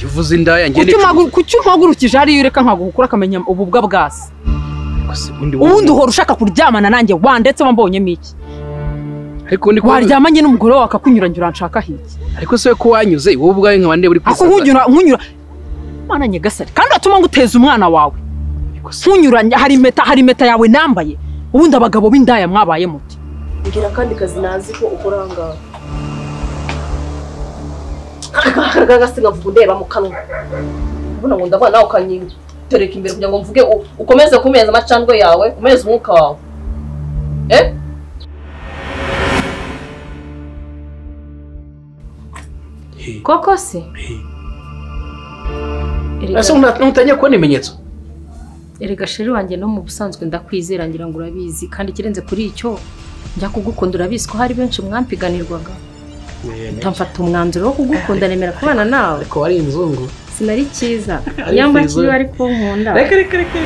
Uvuze indaya ngene. Kuki umpagurukije hariya ureka nkaguhukura akamenya ububwa bwase? Ubundi uhora ushaka kuryamana nanjye wandetse wambonyemo iki? Ariko ndi waryamanye n'umugore wawe akakunyuranya uranshaka hiki? Ariko se ko wanyuze wowe ubwawe nkaba ndeba uri kwisaza. Ako nkunyura Mana nyagasani kandi atuma nguteza umwana wawe. Nkunyuranya hari impeta yawe nambaye. Ubundi abagabo b'indaya mwabaye muti. Ngira kandi kazi nazi ko ukora ngaho. Akagasiga mvuga ndeba mu kanwa. Ubona ngo ndabona nawe ukanyitereka imbere kugira ngo mvuge ukomeze kumeza amacandwe yawe, umeze umwuka wawe. Eh? Koko se? Ese ntutangiye kubona ibimenyetso? Erega sheri wanjye no mu busanzwe ndakwizera ngira ngo urabizi kandi ikirenze kuri icyo njya kugukunda urabizi ko hari benshi mwampiganirwaga. Utamfata umwanzuro wo kugukunda nemera kubana nawe. Ariko wari inzungu. Sinari cyiza. Yamba kiyo ariko nkunda. Reka reka reka.